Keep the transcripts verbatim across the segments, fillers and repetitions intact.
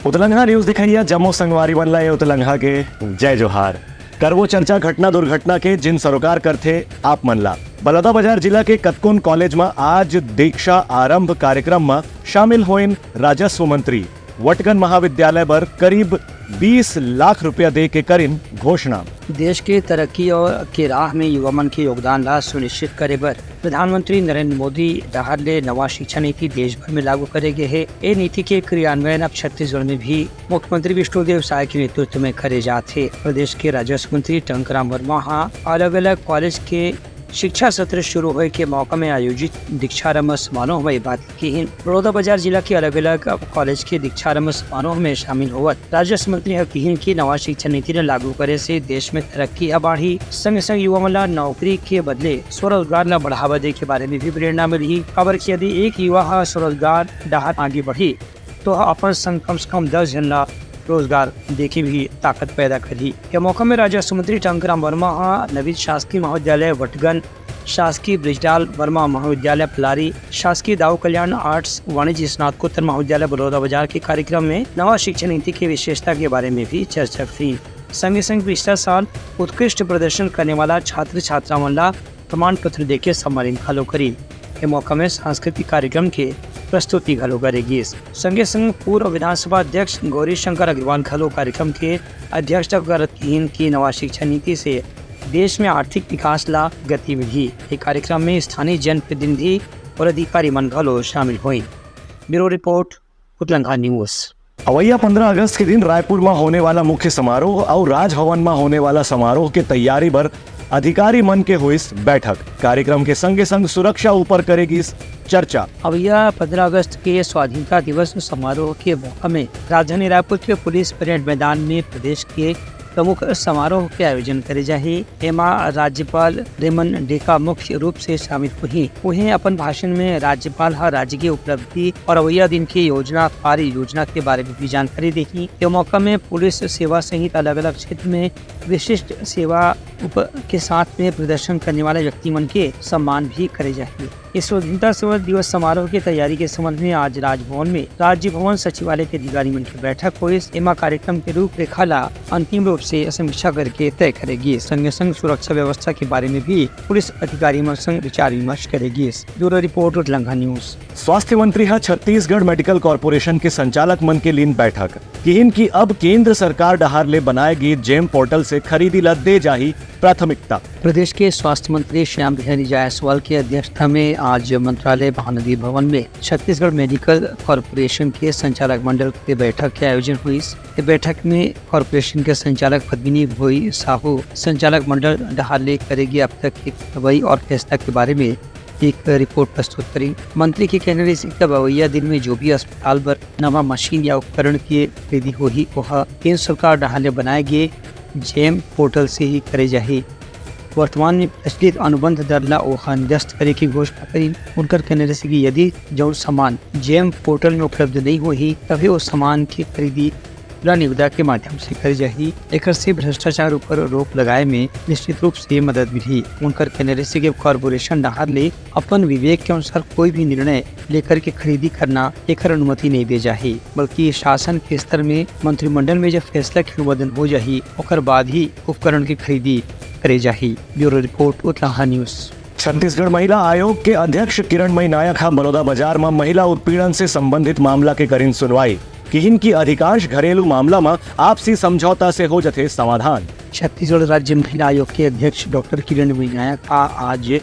उतलंघा news देखइया जम्मो संगवारी मन ला ए उतलंघा के जय जोहार। करबो चर्चा घटना दुर्घटना के, जिन सरोकार करथे आप मन ला। बलौदाबाजार जिला के कतकोन कॉलेज म आज दीक्षा आरंभ कार्यक्रम म शामिल होइन राजस्व मंत्री। वटगन महाविद्यालय बर करीब बीस लाख रुपया दे के करिन घोषणा। देश के तरक्की और के राह में युवा मन के योगदान ला सुनिश्चित करे बर प्रधानमंत्री नरेंद्र मोदी डहार ले नवा शिक्षा नीति देश भर में लागू करे गे हे। ए नीति के क्रियान्वयन अब छत्तीसगढ़ में भी मुख्यमंत्री विष्णुदेव साय के नेतृत्व में करे जात हे। प्रदेश के राजस्व मंत्री टंकराम वर्मा हा अलग-अलग कॉलेज के शिक्षा सत्र शुरू होए के मौका में आयोजित दीक्षारंभ समारोह में ये बात किहिन। बलौदाबाजार जिला के अलग-अलग कॉलेज के दीक्षारंभ समारोह में शामिल होवत राजस्व मंत्री ह किहिन कि नवा शिक्षा नीति ल लागू करे से देश में तरक्की ह बाढ़ही, संगे-संग युवा मन ला नौकरी के बदले स्वरोजगार ला बढ़ावा दे के बारे में भी प्रेरणा मिलही। काबर कि यदि एक युवा ह स्वरोजगार डहार आगे बढ़ही, तो ह अपन संग कम से कम दस झन ला रोजगार दे के भी ताकत पैदा करही। ये मौका में राजस्व मंत्री टंकराम वर्मा ह नवीन शासकीय महाविद्यालय वटगन, शासकीय ब्रिजलाल वर्मा महाविद्यालय पलारी, शासकीय दाऊ कल्याण आर्ट्स वाणिज्य स्नातकोत्तर महाविद्यालय बलौदाबाजार के कार्यक्रम में नवा शिक्षा नीति के विशेषता के बारे में भी चर्चा करिन। संगे संग पिछला साल उत्कृष्ट प्रदर्शन करने वाला छात्र छात्रा मन ला प्रमाण पत्र देके सम्मानित घलो करिन। ए मौका में सांस्कृतिक कार्यक्रम के प्रस्तुति घलो करे गिस। संगे संग पूर्व विधानसभा अध्यक्ष गौरी शंकर अग्रवाल घलो कार्यक्रम के अध्यक्षता करत किहिन कि नवा शिक्षा नीति से देश में आर्थिक विकास ला गति मिलही। ए कार्यक्रम में स्थानीय जनप्रतिनिधि और अधिकारी मन घलो शामिल होइन। Bureau report, Utlangha news. अवइया पंद्रह अगस्त के दिन रायपुर म होने वाला मुख्य समारोह अउ राजभवन म होने वाला समारोह के तैयारी बर अधिकारी मन के होइस बैठक। कार्यक्रम के संगे संग सुरक्षा ऊपर करे गिस चर्चा। अवइया पंद्रह अगस्त के स्वाधीनता दिवस समारोह के मौका में राजधानी रायपुर के पुलिस परेड मैदान में प्रदेश के प्रमुख समारोह के आयोजन करे जाही। एमा राज्यपाल रेमन डेका मुख्य रूप से शामिल होही। उहें अपन भाषण में राज्यपाल ह राज्य के उपलब्धि और अवइया दिन के योजना, कार्य योजना के बारे में भी जानकारी देही। ये मौका में पुलिस सेवा सहित अलग-अलग क्षेत्र में विशिष्ट सेवा उप-, के साथ में प्रदर्शन करने वाले व्यक्ति मन के सम्मान भी करे जाही। इस स्वतंत्रता दिवस समारोह के तैयारी के संबंध में आज राजभवन में राज्य भवन सचिवालय के अधिकारी मन के बैठक होइस। एमा कार्यक्रम के रूपरेखा ला अंतिम रूप से समीक्षा करके तय करे गिस। संगे संग सुरक्षा व्यवस्था के बारे में भी पुलिस अधिकारी मन संग विचार विमर्श करे गिस। Bureau report, Utlangha news. स्वास्थ्य मंत्री ह छत्तीसगढ़ मेडिकल कॉरपोरेशन के संचालक मन के लीन बैठक। किहिन कि अब केंद्र सरकार डहार ले बनाए गे जेम पोर्टल से खरीदी ल दे जाही प्राथमिकता। प्रदेश के स्वास्थ्य मंत्री श्याम बिहारी जायसवाल की अध्यक्षता में आज मंत्रालय महानदी भवन में छत्तीसगढ़ मेडिकल कॉरपोरेशन के संचालक मंडल के बैठक के आयोजन हुई। इस बैठक में कॉरपोरेशन के संचालक पद्मिनी भोई साहू संचालक मंडल डहार ले करे गे अब तक के कार्रवाई और फैसला के बारे में एक रिपोर्ट प्रस्तुत करी। मंत्री के कहना रहिस कि अब अवइया दिन में जो भी अस्पताल बर नवा मशीन या उपकरण के खरीदी होही, ओह केंद्र सरकार डहार ले बनाए गे जेम पोर्टल से ही करे जाही। वर्तमान में प्रचलित अनुबंध दर ला ओह निरस्त करे के घोषणा करिन। उनकर कहना रहिस कि यदि जौन सामान जेम पोर्टल में उपलब्ध नहीं होही, तभे ओ सामान के खरीदी खुला निविदा के माध्यम से करे जाही। एकर से भ्रष्टाचार ऊपर रोक लगाए में निश्चित रूप से मदद मिलही। उनकर कहना रहिस कि कॉरपोरेशन डहार ले अपन विवेक के अनुसार कोई भी निर्णय लेकर के खरीदी करना, एकर अनुमति नहीं दे जाही, बल्कि शासन के स्तर में मंत्रिमंडल में जब फैसला के अनुमोदन हो जाही, ओकर बाद ही उपकरण की खरीदी करे जाही। Bureau report, Utlaha news. Chhattisgarh महिला आयोग के अध्यक्ष किरणमयी नायक ह बलौदाबाजार म महिला उत्पीड़न से संबंधित मामला के करिन सुनवाई। किहिन कि अधिकांश घरेलू मामला म आपसी समझौता से हो जथे समाधान। छत्तीसगढ़ राज्य महिला आयोग के अध्यक्ष डॉक्टर किरणमयी नायक ह आज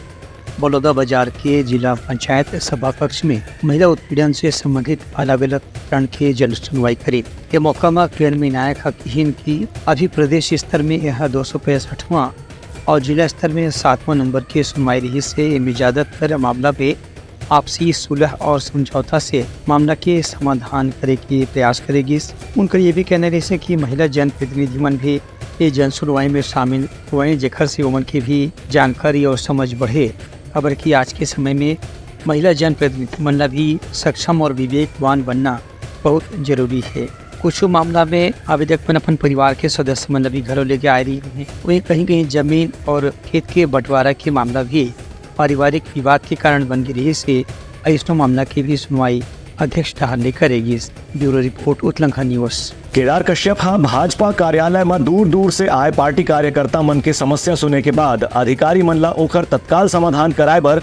बलौदाबाजार के जिला पंचायत सभा कक्ष में महिला उत्पीड़न से संबंधित अलग-अलग प्रकरण के जन सुनवाई करिन। ये मौका म किरणमयी नायक ह किहिन कि अभी प्रदेश स्तर में यह दो सौ पैंसठवां और जिला स्तर में सातवां नंबर के सुनवाई रहिस हे। एमे ज्यादातर मामला में आपसी सुलह और समझौता से मामला के समाधान करे के प्रयास करे गिस। उनकर ये भी कहना रहिस हे कि महिला जनप्रतिनिधि मन भी ये जन सुनवाई में शामिल होएं, जेकर से ओमन के भी जानकारी और समझ बढ़े, काबर कि आज के समय में महिला जनप्रतिनिधि मन ला भी सक्षम और विवेकवान बनना बहुत जरूरी हे। कुछ मामला में आवेदक मन अपन परिवार के सदस्य मन ला भी घलो लेके आए रहिन हे। वहीं कहीं-कहीं जमीन और खेत के बंटवारा के मामला भी पारिवारिक विवाद के कारण बन गे रहिस हे। अइसनो मामला के भी सुनवाई अध्यक्ष डहार ले करे गिस। Bureau report, Utlangha news. Kedar Kashyap ह भाजपा कार्यालय म दूर दूर से आए पार्टी कार्यकर्ता मन के समस्या सुने के बाद अधिकारी मन ला ओखर तत्काल समाधान कराए बर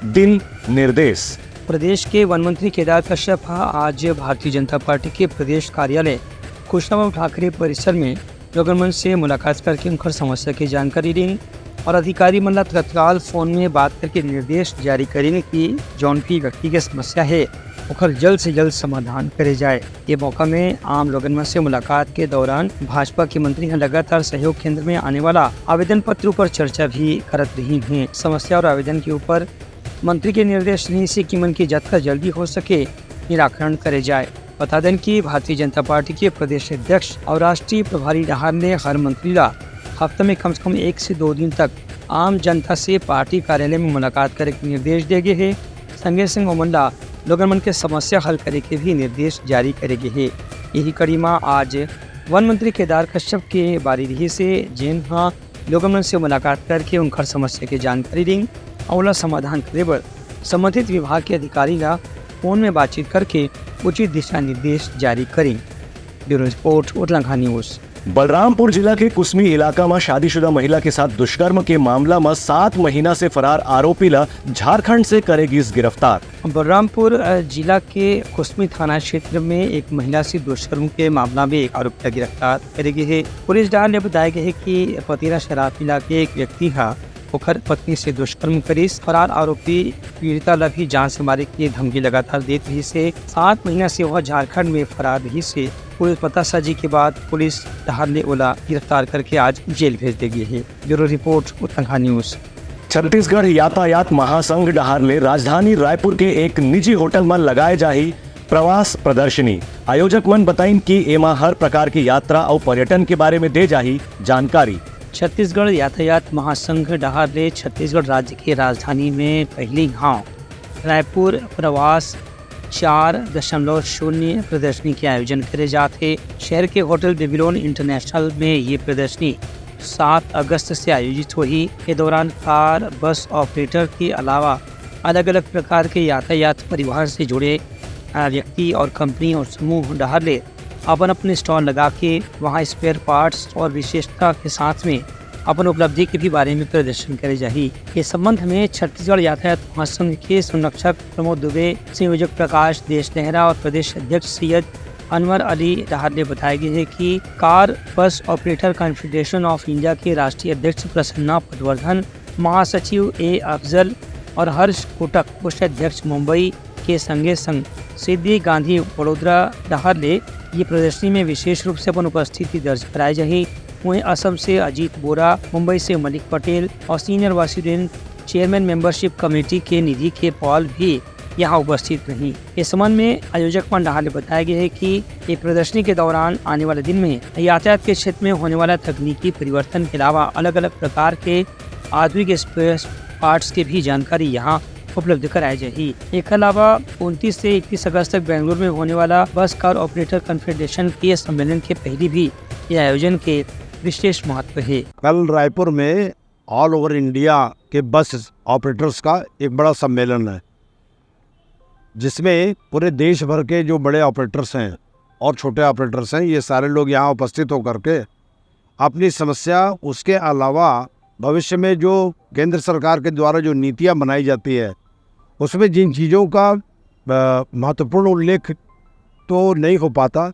दिन निर्देश। प्रदेश के वन मंत्री केदार कश्यप ह आज भारतीय जनता पार्टी के प्रदेश कार्यालय कुशाभाऊ ठाकरे परिसर में लोगन मन से मुलाकात करके उनकर समस्या के जानकारी लीन और अधिकारी मन ला तत्काल फोन में बात करके निर्देश जारी करीन कि जौन भी व्यक्ति के समस्या है, ओकर जल्द से जल्द समाधान करे जाए। ये मौका में आम लोगन मन से मुलाकात के दौरान भाजपा के मंत्री ह लगातार सहयोग केंद्र में आने वाला आवेदन पत्र पर चर्चा भी करत रही हैं। समस्या और आवेदन के ऊपर मंत्री के निर्देश रहिस हे कि मन के जतका जल्दी हो सके निराकरण करे जाए। बता देन कि भारतीय जनता पार्टी के प्रदेश अध्यक्ष और राष्ट्रीय प्रभारी डहार ने हर मंत्री ला हफ्ता में कम से कम एक से दो दिन तक आम जनता से पार्टी कार्यालय में मुलाकात करे के निर्देश दे गे हे। संगे संग ओमन ला लोगन मन के समस्या हल करे के भी निर्देश जारी करे गे हे। यही कड़ी म आज वन मंत्री केदार कश्यप के बारी रहिस हे, जेन ह लोगन मन से मुलाकात करके उनकर समस्या के जानकारी लीन और ओला समाधान करे बर संबंधित विभाग के अधिकारी ला फोन में बातचीत करके उचित दिशा निर्देश जारी करीन। Bureau report, Utlangha news. Balrampur जिला के कुसमी इलाका म शादीशुदा महिला के साथ दुष्कर्म के मामला म सात महीना से फरार आरोपी ला झारखंड से करे गिस गिरफ्तार। बलरामपुर अ, जिला के कुसमी थाना क्षेत्र में एक महिला से दुष्कर्म के मामला में एक आरोपी ला गिरफ्तार करे गे हे। पुलिस डहार ले बताए गे हे कि पतेरा शराब पिला के एक व्यक्ति हा ओकर पत्नी से दुष्कर्म करिस। फरार आरोपी पीड़िता ला भी जान से मारे के धमकी लगातार देत रहिस हे। सात महीना से वह झारखंड में फरार रहिस हे। पूरे पतासाजी के बाद पुलिस डहार ले ओला गिरफ्तार करके आज जेल भेज दे गे हे। Bureau report, Utlangha news. Chhattisgarh यातायात महासंघ डहार ले राजधानी रायपुर के एक निजी होटल म लगाए जाही प्रवास प्रदर्शनी। आयोजक मन बताइन कि एमा हर प्रकार के यात्रा अउ पर्यटन के बारे में दे जाही जानकारी। छत्तीसगढ़ यातायात महासंघ डहार ले छत्तीसगढ़ राज्य के राजधानी में पहली घाव रायपुर प्रवास चार दशमलव शून्य प्रदर्शनी के आयोजन करे जात हे। शहर के होटल बेबीलोन इंटरनेशनल में ये प्रदर्शनी सात अगस्त से आयोजित होही। ये दौरान कार, बस ऑपरेटर के अलावा अलग-अलग प्रकार के यातायात परिवहन से जुड़े, अ, व्यक्ति और कंपनी और समूह डहार ले अपन अपने स्टॉल लगा के वहाँ स्पेयर पार्ट्स और विशेषता के साथ में अपन उपलब्धि के भी बारे में प्रदर्शन करे जाही। ये संबंध में छत्तीसगढ़ यातायात महासंघ के संरक्षक प्रमोद दुबे, संयोजक प्रकाश देश नेहरा और प्रदेश अध्यक्ष सैयद अनवर अली डहार ले बताए गे हे कि car bus operator confederation of India के राष्ट्रीय अध्यक्ष प्रसन्ना पटवर्धन, महासचिव ए अफजल और हर्ष कोटक, कोषाध्यक्ष मुंबई के संगे संग सिद्धि गांधी वडोदरा डहार ले ये प्रदर्शनी में विशेष रूप से अपन उपस्थिति दर्ज कराए जाही। वहीं असम से अजीत बोरा, मुंबई से मलिक पटेल और senior Vasudev chairman membership committee के निधि के पॉल भी यहाँ उपस्थित रही। इस संबंध में आयोजक मन डहार ले बताया गया है कि ये प्रदर्शनी के दौरान आने वाले दिन में यातायात के क्षेत्र में होने वाला तकनीकी परिवर्तन के अलावा अलग-अलग प्रकार के आधुनिक स्पेयर पार्ट्स के भी जानकारी यहाँ उपलब्ध कराए जाही। एकर अलावा उनतीस से इकतीस अगस्त तक बेंगलुरु में होने वाला बस कार ऑपरेटर कॉन्फेडरेशन के सम्मेलन के पहली भी ये आयोजन के विशेष महत्व है। कल रायपुर में ऑल ओवर इंडिया के बस ऑपरेटर्स का एक बड़ा सम्मेलन है, जिसमें पूरे देश भर के जो बड़े ऑपरेटर्स हैं और छोटे ऑपरेटर्स हैं, ये सारे लोग यहाँ उपस्थित होकर के अपनी समस्या, उसके अलावा भविष्य में जो केंद्र सरकार के द्वारा जो नीतियाँ बनाई जाती है, उसमें जिन चीज़ों का अ, महत्वपूर्ण उल्लेख तो नहीं हो पाता,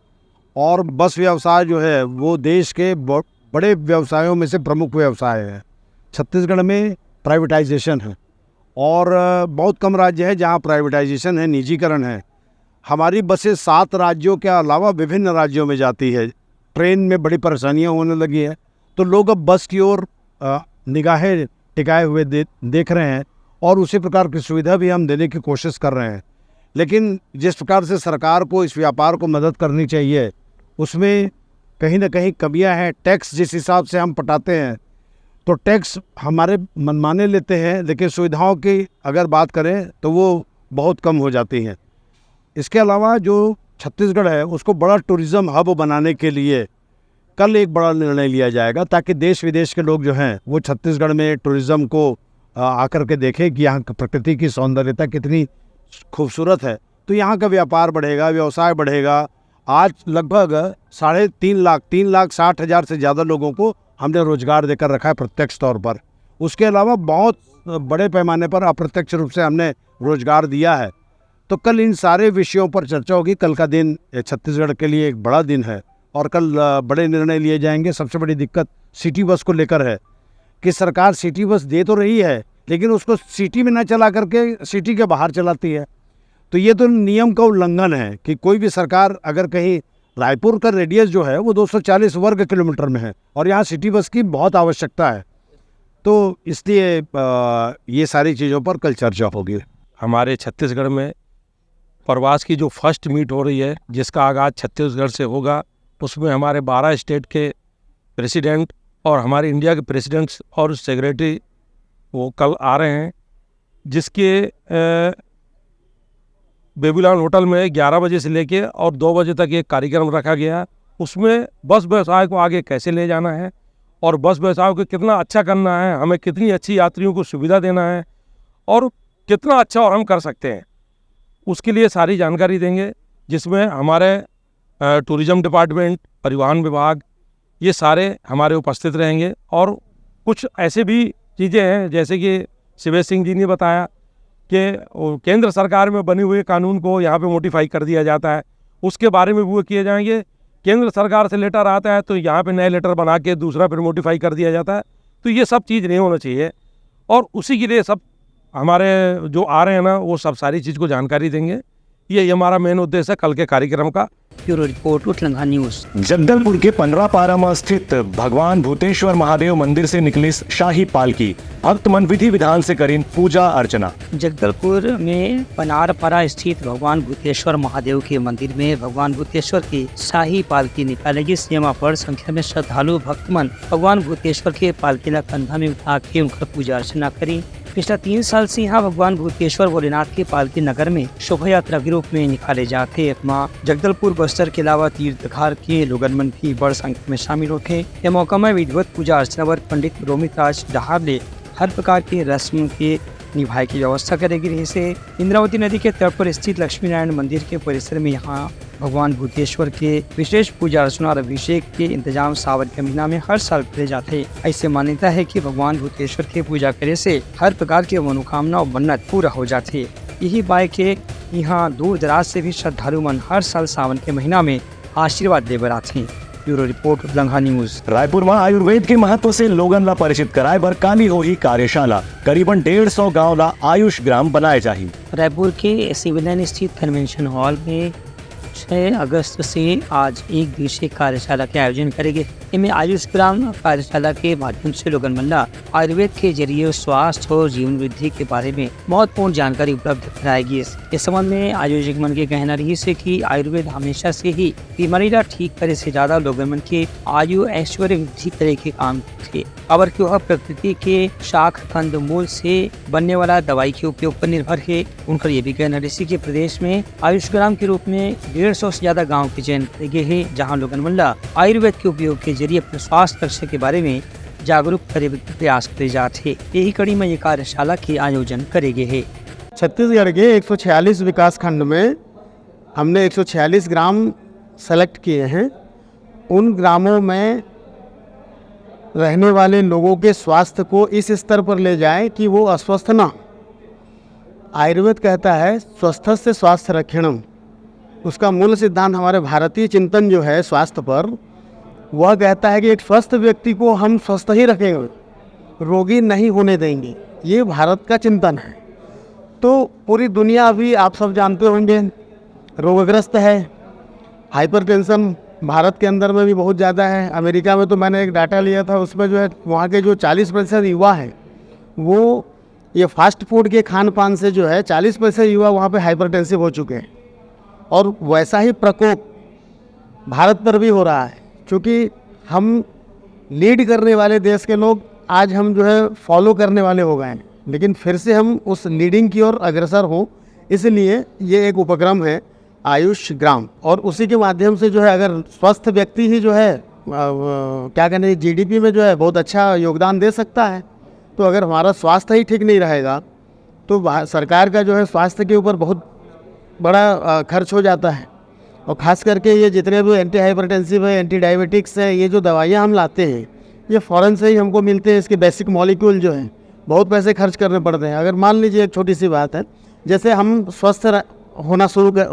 और बस व्यवसाय जो है, वो देश के ब-, बड़े व्यवसायों में से प्रमुख व्यवसाय है। छत्तीसगढ़ में प्राइवेटाइजेशन है और अ, बहुत कम राज्य है जहाँ प्राइवेटाइजेशन है, निजीकरण है। हमारी बसें सात राज्यों के अलावा विभिन्न राज्यों में जाती है। ट्रेन में बड़ी परेशानियां होने लगी हैं, तो लोग अब बस की ओर अ, निगाहें टिकाए हुए दे, देख रहे हैं और उसी प्रकार की सुविधा भी हम देने की कोशिश कर रहे हैं। लेकिन जिस प्रकार से सरकार को इस व्यापार को मदद करनी चाहिए, उसमें कहीं ना कहीं कमियां हैं। टैक्स जिस हिसाब से हम पटाते हैं, तो टैक्स हमारे मनमाने लेते हैं, लेकिन सुविधाओं की अगर बात करें तो वो बहुत कम हो जाती हैं। इसके अलावा जो छत्तीसगढ़ है, उसको बड़ा टूरिज्म हब बनाने के लिए कल एक बड़ा निर्णय लिया जाएगा, ताकि देश विदेश के लोग जो हैं, वो छत्तीसगढ़ में टूरिज्म को अ, आकर के देखें कि यहाँ की प्रकृति की सौंदर्यता कितनी खूबसूरत है। तो यहाँ का व्यापार बढ़ेगा, व्यवसाय बढ़ेगा। आज लगभग साढ़े तीन लाख, तीन लाख साठ हज़ार से ज़्यादा लोगों को हमने रोजगार देकर रखा है प्रत्यक्ष तौर पर। उसके अलावा बहुत बड़े पैमाने पर अप्रत्यक्ष रूप से हमने रोजगार दिया है। तो कल इन सारे विषयों पर चर्चा होगी। कल का दिन, ये छत्तीसगढ़ के लिए एक बड़ा दिन है और कल, अ, बड़े निर्णय लिए जाएंगे। सबसे बड़ी दिक्कत सिटी बस को लेकर है कि सरकार सिटी बस दे तो रही है, लेकिन उसको सिटी में ना चला करके सिटी के बाहर चलाती है। तो ये तो नियम का उल्लंघन है कि कोई भी सरकार अगर कहीं, रायपुर का रेडियस जो है वो दो सौ चालीस वर्ग किलोमीटर में है और यहाँ सिटी बस की बहुत आवश्यकता है। तो इसलिए, अ, ये सारी चीज़ों पर कल चर्चा होगी। हमारे छत्तीसगढ़ में प्रवास की जो फर्स्ट मीट हो रही है, जिसका आगाज़ छत्तीसगढ़ से होगा, उसमें हमारे बारह स्टेट के प्रेसिडेंट और हमारे इंडिया के प्रेसिडेंट्स और सेक्रेटरी वो कल आ रहे हैं, जिसके, अ, बेबीलाल होटल में ग्यारह बजे से लेके और दो बजे तक एक कार्यक्रम रखा गया। उसमें बस व्यवसाय को आगे कैसे ले जाना है और बस व्यवसाय को कितना अच्छा करना है, हमें कितनी अच्छी यात्रियों को सुविधा देना है और कितना अच्छा और हम कर सकते हैं, उसके लिए सारी जानकारी देंगे, जिसमें हमारे, अ, टूरिज्म डिपार्टमेंट, परिवहन विभाग, ये सारे हमारे उपस्थित रहेंगे। और कुछ ऐसे भी चीज़ें हैं, जैसे कि शिवेश सिंह जी ने बताया कि वो केंद्र सरकार में बने हुए कानून को यहाँ पे मॉडिफाई कर दिया जाता है, उसके बारे में वो किए जाएंगे। केंद्र सरकार से लेटर आता है तो यहाँ पे नए लेटर बना के दूसरा फिर मॉडिफाई कर दिया जाता है। तो ये सब चीज़ नहीं होना चाहिए। और उसी के लिए सब हमारे जो आ रहे हैं ना, वो सब सारी चीज़ को जानकारी देंगे। ये, ये हमारा मेन उद्देश्य है कल के कार्यक्रम का। Bureau report, Uthlanga news. Jagdalpur के पनरापारा में स्थित भगवान भूतेश्वर महादेव मंदिर से निकलिस शाही पालकी। भक्त मन विधि विधान से करिन पूजा अर्चना। जगदलपुर में पनारपारा स्थित भगवान भूतेश्वर महादेव के मंदिर में भगवान भूतेश्वर की शाही पालकी निकाले गिस। एमा बड़ संख्या में श्रद्धालु भक्त मन भगवान भूतेश्वर के पालकी ला कंधा में उठा के उनकर पूजा अर्चना करी। पिछला तीन साल से यहाँ भगवान भूतेश्वर भोलेनाथ के पालकी नगर में शोभा यात्रा के रूप में निकाले जाते। एमा जगदलपुर बस्तर के अलावा तीर्थधार के लोगन मन भी बड़ संख्या में शामिल होथे। ये मौका में विधिवत पूजा अर्चना बर पंडित रोमित राज डहार ले हर प्रकार के रस्म के निभाए के व्यवस्था करे गे रहिस हे। इंद्रावती नदी के तट पर स्थित लक्ष्मी नारायण मंदिर के परिसर में यहाँ भगवान भूतेश्वर के विशेष पूजा अर्चना और अभिषेक के इंतजाम सावन के महीना में हर साल करे जाथे। ऐसे मान्यता है कि भगवान भूतेश्वर के पूजा करे से हर प्रकार के मनोकामना और मन्नत पूरा हो जाथे। यही बाय के यहाँ दूर दराज से भी श्रद्धालु मन हर साल सावन के महीना में आशीर्वाद ले बर आथे। Bureau report, Langha news. Raipur में आयुर्वेद के महत्व से लोगन ला परिचित कराए बर काली होही कार्यशाला। करीबन डेढ़ सौ गांव ला आयुष ग्राम बनाए जाही। रायपुर के सिविल लाइन स्थित कन्वेंशन हॉल में छह अगस्त से आज एक दिवसीय कार्यशाला के आयोजन करे गे। एमे आयुष ग्राम कार्यशाला के माध्यम से लोगन मन ला आयुर्वेद के जरिए स्वास्थ्य और जीवन वृद्धि के बारे में महत्वपूर्ण जानकारी उपलब्ध कराए गिस। इस संबंध में आयोजक मन के कहना रहिस हे कि आयुर्वेद हमेशा से ही बीमारी ला ठीक करे से ज्यादा लोगन मन के आयु ऐश्वर्य वृद्धि करे के काम करथे, काबर कि वह प्रकृति के शाख कंद मूल से बनने वाला दवाई के उपयोग पर निर्भर हे। उनकर ये भी कहना रहिस कि प्रदेश में आयुष ग्राम के रूप में डेढ़ सौ से ज्यादा गांव के चयन करे गे हे, जहां लोगन मन ला आयुर्वेद के उपयोग के जरिए अपने स्वास्थ्य रक्षा के बारे में जागरूक करे के प्रयास करे जात हे। यही कड़ी में ये कार्यशाला के आयोजन करे गे हे। छत्तीसगढ़ के एक सौ छियालीस विकास खंड में हमने एक सौ छियालीस ग्राम सेलेक्ट किए हैं। उन ग्रामों में रहने वाले लोगों के स्वास्थ्य को इस स्तर पर ले जाएं कि वो अस्वस्थ ना हो। आयुर्वेद कहता है, स्वस्थस्य स्वास्थ्य रक्षणम। उसका मूल सिद्धांत हमारे भारतीय चिंतन जो है स्वास्थ्य पर, वह कहता है कि एक स्वस्थ व्यक्ति को हम स्वस्थ ही रखेंगे, रोगी नहीं होने देंगे। ये भारत का चिंतन है। तो पूरी दुनिया अभी, आप सब जानते होंगे, रोगग्रस्त है। हाइपरटेंशन भारत के अंदर में भी बहुत ज़्यादा है। अमेरिका में तो मैंने एक डाटा लिया था, उसमें जो है वहाँ के जो चालीस प्रतिशत युवा हैं, वो ये फास्ट फूड के खान पान से जो है चालीस प्रतिशत युवा वहाँ पे हाइपरटेंसिव हो चुके हैं। और वैसा ही प्रकोप भारत पर भी हो रहा है, क्योंकि हम लीड करने वाले देश के लोग आज हम जो है फॉलो करने वाले हो गए हैं, लेकिन फिर से हम उस लीडिंग की ओर अग्रसर हों, इसलिए ये एक उपक्रम है आयुष ग्राम। और उसी के माध्यम से जो है, अगर स्वस्थ व्यक्ति ही जो है, अ, क्या कहते हैं, जीडीपी में जो है बहुत अच्छा योगदान दे सकता है, तो अगर हमारा स्वास्थ्य ही ठीक नहीं रहेगा तो भा-, सरकार का जो है स्वास्थ्य के ऊपर बहुत बड़ा खर्च हो जाता है। और ख़ास करके ये जितने भी एंटी हाइपरटेंसिव है, एंटी डायबिटिक्स है, ये जो दवाइयाँ हम लाते हैं, ये फॉरेन से ही हमको मिलते हैं। इसके बेसिक मॉलिक्यूल जो है, बहुत पैसे खर्च करने पड़ते हैं। अगर मान लीजिए, एक छोटी सी बात है, जैसे हम स्वस्थ होना शुरू कर,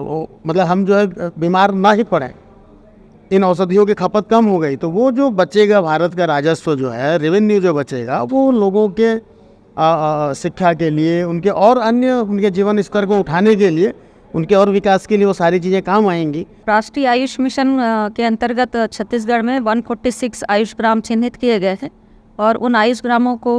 मतलब हम जो है बीमार ना ही पड़े, इन औषधियों की खपत कम हो गई, तो वो जो बचेगा, भारत का राजस्व जो है, रेवेन्यू जो बचेगा, वो लोगों के शिक्षा के लिए, उनके और अन्य उनके जीवन स्तर को उठाने के लिए, उनके और विकास के लिए वो सारी चीज़ें काम आएंगी। राष्ट्रीय आयुष मिशन के अंतर्गत छत्तीसगढ़ में वन फोर्टी सिक्स आयुष ग्राम चिन्हित किए गए हैं और उन आयुष ग्रामों को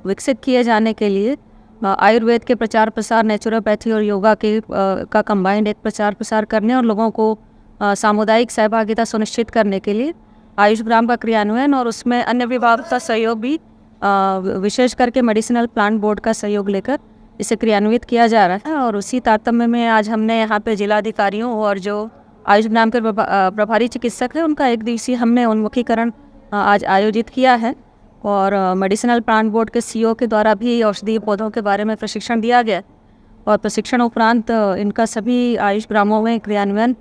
विकसित किए जाने के लिए आयुर्वेद के प्रचार प्रसार, नेचुरोपैथी और योगा के का कंबाइंड एक प्रचार प्रसार करने और लोगों को सामुदायिक सहभागिता सुनिश्चित करने के लिए आयुष ग्राम का क्रियान्वयन और उसमें अन्य विभाग का सहयोग भी, विशेष करके मेडिसिनल प्लांट बोर्ड का सहयोग लेकर इसे क्रियान्वित किया जा रहा है। और उसी तारतम्य में आज हमने यहाँ पे जिला अधिकारियों और जो आयुष ग्राम के प्रभारी चिकित्सक हैं, उनका एक दिवसीय हमने उन्मुखीकरण आज आयोजित किया है। और मेडिसिनल प्लांट बोर्ड के सीईओ के द्वारा भी औषधीय पौधों के बारे में प्रशिक्षण दिया गया और प्रशिक्षण उपरांत इनका सभी आयुष ग्रामों में क्रियान्वयन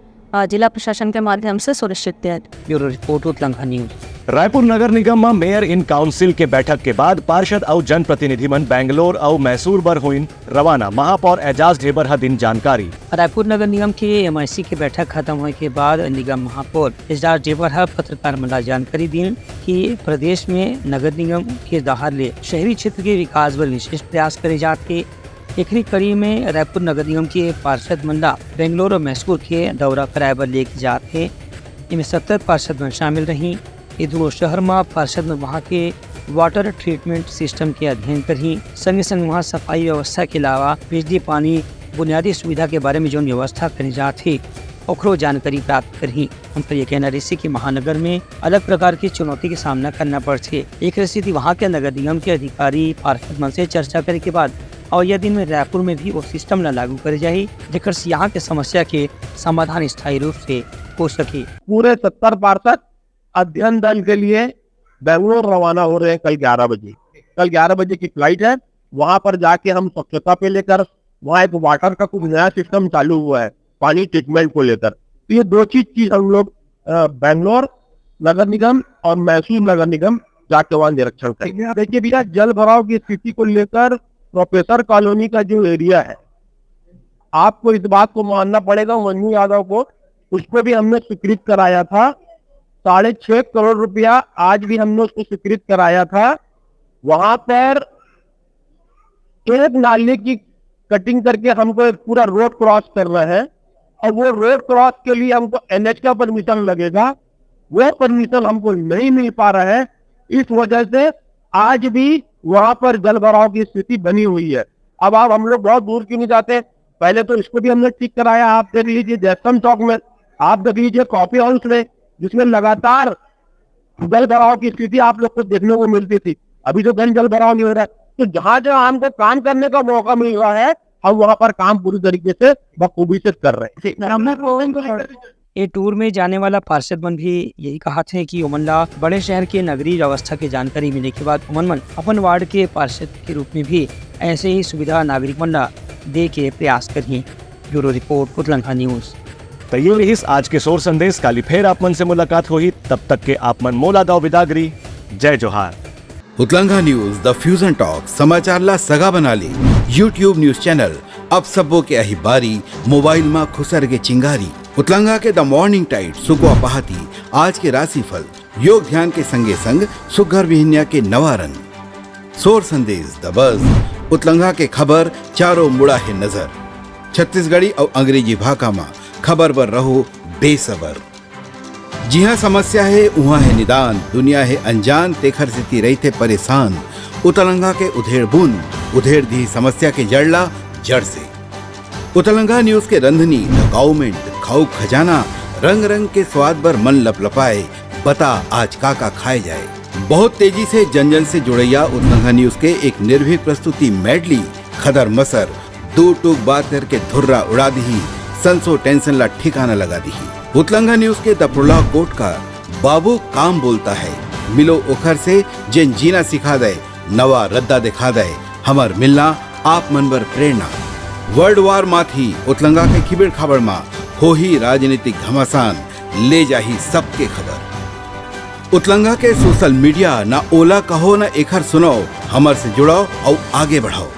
जिला प्रशासन के माध्यम से सुनिश्चित किया। Bureau report, Utlangha news. Raipur नगर निगम म मेयर इन काउंसिल के बैठक के बाद पार्षद अउ जनप्रतिनिधि मन बेंगलोर अउ मैसूर बर होइन रवाना, महापौर एजाज ढेबर ह दिन जानकारी। रायपुर नगर निगम के एमआईसी के बैठक खत्म होए के बाद निगम महापौर एजाज ढेबर ह पत्रकार मन ला जानकारी दीन कि प्रदेश में नगर निगम के डहार ले शहरी क्षेत्र के विकास बर विशेष प्रयास करे जात हे। एकरी कड़ी में रायपुर नगर निगम के पार्षद मन ला बेंगलोर अउ मैसूर के दौरा कराए बर लेके जात हे। इमे सत्तर पार्षद मन शामिल रही। ये दोनों शहर म पार्षद मन वहाँ के वाटर ट्रीटमेंट सिस्टम के अध्ययन करही, संगे संग वहाँ सफाई व्यवस्था के अलावा बिजली, पानी, बुनियादी सुविधा के बारे में जोन व्यवस्था करे जात हे, ओखरो जानकारी प्राप्त करही। उनका ये कहना रहिसे कि महानगर में अलग प्रकार की चुनौती के सामना करना पड़थे। एक सेती वहाँ के नगर निगम के अधिकारी पार्षद मन से चर्चा करे के बाद अवइया दिन में रायपुर में भी वो सिस्टम ला लागू करे जाही, जेकर से यहाँ के समस्या के समाधान स्थायी रूप से हो सके। पूरे सत्तर पार्षद अध्ययन दल के लिए बेंगलोर रवाना हो रहे हैं कल ग्यारह बजे। कल ग्यारह बजे की फ्लाइट है। वहां पर जाके हम स्वच्छता पे लेकर, वहां एक वाटर का कुछ नया सिस्टम चालू हुआ है पानी ट्रीटमेंट को लेकर, तो ये दो चीज चीज हम लोग, अ, बेंगलोर नगर निगम और मैसूर नगर निगम जाके वहां निरीक्षण करेंगे। देखिए भैया, जल भराव की स्थिति को लेकर प्रोफेसर कॉलोनी का जो एरिया है, आपको इस बात को मानना पड़ेगा, मंजू यादव को, उसको भी हमने स्वीकृत कराया था। साढ़े छह करोड़ रुपया आज भी हमने उसको स्वीकृत कराया था। वहां पर एक नाले की कटिंग करके हमको एक पूरा रोड क्रॉस करना है, और वो रोड क्रॉस के लिए हमको एनएच का परमिशन लगेगा, वो परमिशन हमको नहीं मिल पा रहा है। इस वजह से आज भी वहां पर जल भराव की स्थिति बनी हुई है। अब आप, हम लोग बहुत दूर क्यों नहीं जाते, पहले तो इसको भी हमने ठीक कराया। आप देख लीजिए जयस्तंभ चौक में, आप देख लीजिए कॉफी हाउस में, जिसमें लगातार जल भराव की स्थिति आप लोग को देखने को मिलती थी, अभी तो कहीं जल भराव नहीं हो रहा है। तो जहां जहां हमको काम करने का मौका मिल रहा है, हम वहां पर काम पूरी तरीके से बखूबी से कर रहे हैं। ये टूर में जाने वाला पार्षद मन भी यही कहत हे कि ओमन ला बड़े शहर के नगरीय व्यवस्था के जानकारी मिले के बाद ओमन मन अपन वार्ड के पार्षद के रूप में भी ऐसे ही सुविधा नागरिक मन ला दे के प्रयास करही। Bureau report, Utlangha news. त ये रहिस आज के सोर संदेश। काली फेर आप मन से मुलाकात होही, तब तक के आप मन मोला दव बिदागरी। जय जोहार। उतलंघा न्यूज, द फ्यूजन टॉक, समाचार ला सगा बना ले। YouTube न्यूज चैनल, अब सबो के अही बारी, मोबाइल मा खुसर के चिंगारी। उतलंघा के द मॉर्निंग टाइड, सुकवा पहाती, आज के राशिफल, योग ध्यान के संगे संग सुग्घर बिहनिया के नवा रंग। सोर संदेश, द बज, उतलंघा के खबर, चारों मुड़ा हे नजर। छत्तीसगढ़ी अउ अंग्रेजी भाखा मा खबर बर रहो बेसबर। जिहाँ समस्या हे, उहाँ हे निदान, दुनिया हे अनजान, तेखर सेती रहिथे परेशान। उतलंघा के उधेड़ बुन, उधेड़ दिही समस्या के जड़ ला जड़ से। उतलंघा न्यूज के रंधनी, द काउमेंट, खाऊ खजाना, रंग रंग के स्वाद बर मन लपलपाए, बता आज का का खाए जाए। बहुत तेजी से जन जन से जुड़ैया उतलंघा न्यूज के एक निर्भीक प्रस्तुति मेडली, खदर मसर, दू टूक बात करके धुर्रा उड़ा दिही, संसो टेंशन ला ठिकाना लगा दिही। उतलंघा न्यूज के दपड़ुला कोटकार, बाबू काम बोलता है, मिलो ओखर से जेन जीना सिखा दे, नवा रद्दा दिखा दे, हमर मिलना आप मन बर प्रेरणा। वर्ल्ड वार माथी उतलंगा के खिबेड़ खाबड़ मा होही राजनीतिक घमासान, ले जाही सबके खबर। उतलंगा के सोशल मीडिया ना ओला कहो ना एखर सुनाओ, हमर से जुड़ाओ अउ आगे बढ़ाओ।